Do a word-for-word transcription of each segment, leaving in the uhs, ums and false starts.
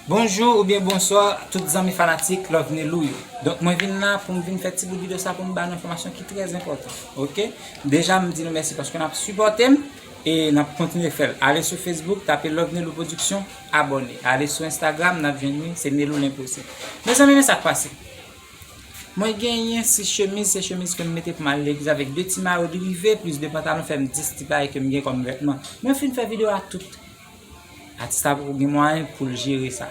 Bonjou oubyen bonswa tout zanmi fanatik Love Nelou yo. Donk mwen vin la pou m vin fè ti bout videyo sa pou m ba nou enfòmasyon ki trè enpòtan. Oke? Deja m di nou mèsi paske n ap sipòte m e n ap kontinye fè l. Ale sou Facebook, tape Love Nelou Production, abòne. Ale sou Instagram, n ap jwenn li, se Nelou Lenposib. Mezanmi, men sa k pase. Mwen genyen sis chemiz, se chemiz ke m mete pou m al legliz avèk de ti mayo derive, plis de pantalon, fè m dis ti bagay ke m gen kòm vètman. Mwen fin fè videyo a tout. Atis la poko gen mwayen pou l jere sa.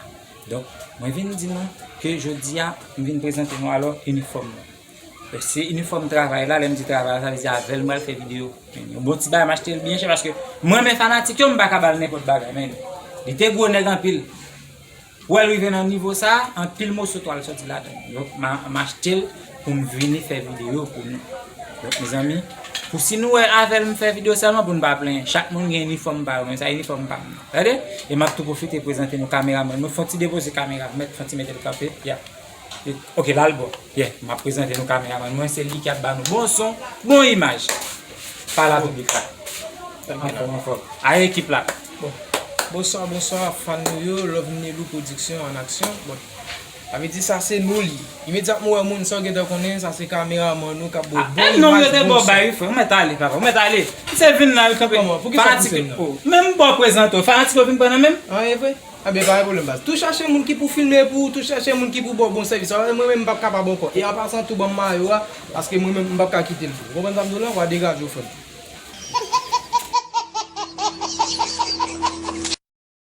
Donk, mwen vin di nou ke jodi a, m vin prezante nou alò inifòm mwen. Se inifòm travay la, lè m di travay la, sa vle di avè l m pral fè videyo. Yon bon ti bagay, m achte l byen chè paske mwen renmen fanatik yo, m pa ka ba l nenpòt bagay, men li te gwo nèg anpil. Pou w rive nan nivo sa, anpil moso twal sòti ladan l. Donk, m a- m achte l pou m vini fè videyo pou nou. Donk, mezanmi, pou si nou wè avè l m fè videyo sèlman pou n pa plenyen. Chak moun gen inifòm pa yo, men sa inifòm pa m nan. Tande? E m ap tou pwofite prezante nou kameramann mwen. Fè yon ti depoze kamera, mèt, fè yon ti mete l kanpe. Ya. E- Ok, la l bon. Yeah, m ap prezante nou kameramann mwen, se li ki ap ba nou bon son, bon imaj. Pale a piblik la. Anfòm, anfòm. A ekip la. Bon. Bonswa, bonswa, fan nou yo, Love Nelou Production en action. Bon. Sa vle di sa se nou li. Imedyatman w wè moun sa w gentan konnen, sa se kameramann nou k ap ba w bon imaj, bon son. Ah, non, yo te bon bay, wi, frè. Ou mèt ale, papa. Ou mèt ale. Se vin la, yo kanpe. Kòman? Pou ki sa w fanatik, pouse m nan? Oh, menm bon prezante w. Fanatik yo vin pran nan menm? Ah, e vre? Ebyen, pa gen pwoblèm, baz. Tou chache moun ki pou filme pou ou, tou chache moun ki pou ba w bon sèvis. Sa vle di, mwen menm, m p ap kapab ankò. E an pasan, tou ban m mayo a, paske mwen menm, m p ap ka kite l tou. Ou konprann sa m di w la? W a degaje w, frè m.